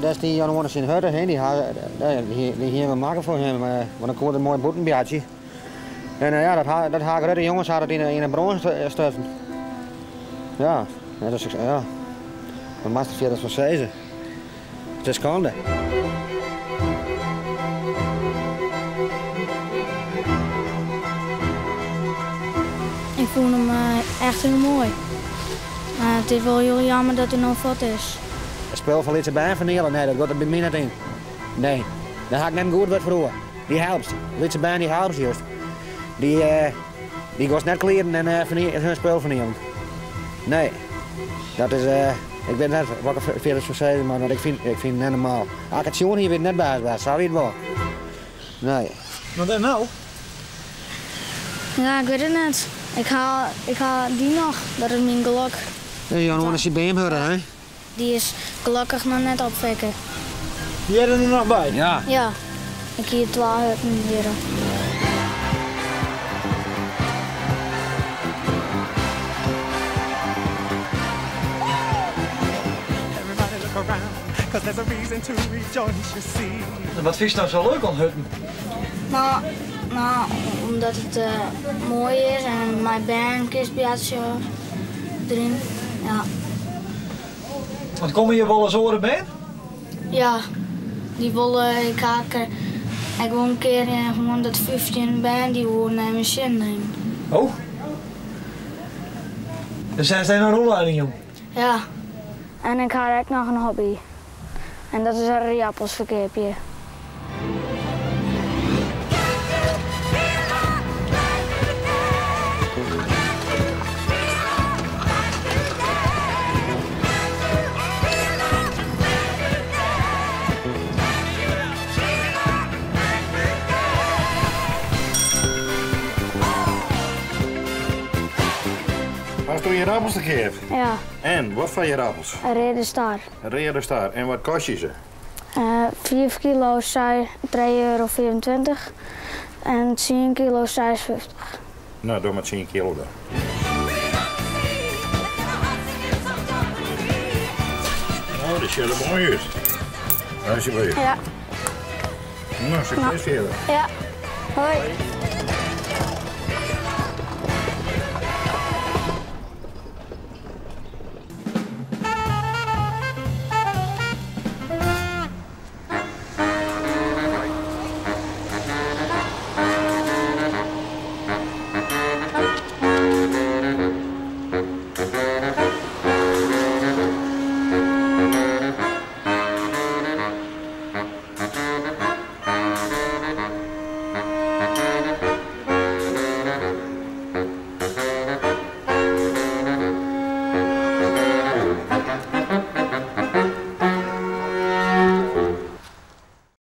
Dêr stie Jan Oane syn hutte, hè, dy dy hiene we makke foar him, want dan koe er moai bûten boartsje. En ja, dat ha dat ha grutte jonges ha dat yn 'e brân stutsen. Ja, dat is, ja. Wat moatst der fierders fan sizze? It is skande. Ik fûn him echt hiel moai. Mar it is wol hiel jammer dat hy no fuort is. It spul fan lytse bern ferniele, nee, dat giet der by my net yn. Nee, dêr ha ik net in goed wurd foar oer. Dy helpst. Lytse bern dy helpst just. Dy, dy giest net klieren en hun spul fernielen. Nee, dat is, ik wit net wat ik der fierders fan sizze moat, want ik fyn, ik fyn it net normaal. As ik it sjoen hie, wie it net bêst west, sa wie it wol. Nee. Want en no? Ja, ik wit it net. Ik ha, ik ha dy noch, dat is myn gelok. Jan Oane syn beamhutte, hè? Dy is gelokkich noch net opfikke. Dy hearre der noch by? Ja. Ja, ik hie twa hutten hjirre. Wat fynst no sa leuk oan hutten? No, no, omdat it moai is en mei bern kinst boartsje deryn, ja. Want komme hjir wolris oare bern? Ja, dy wolle, ik ha ek wol in kear hân dat 15 bern dy woene even sjen nemen. Oh. Dus hast dêr in rûnleiding jûn? Ja. En ik ha ek noch in hobby. En dat is ierdappels ferkeapje. Hasto ierdappels te keap? Ja. En, wat foar ierdappels? Reade star. Reade star. En wat kostje se? Fiif kilo trije euro 25 en tsien kilo 6,50. No, doch mar tsien kilo dan. Oh, dy sjogge der moai út. Alsjeblieft. Ja. No, sukses fierder. Ja. Hoi.